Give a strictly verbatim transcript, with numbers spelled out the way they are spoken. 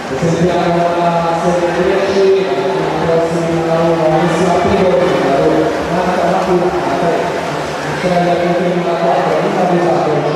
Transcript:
Sentiamo la serie dieci, la prossima da uno, Alessia Pegorina, allora, Marta Maculata, tre, tre, quattro, una,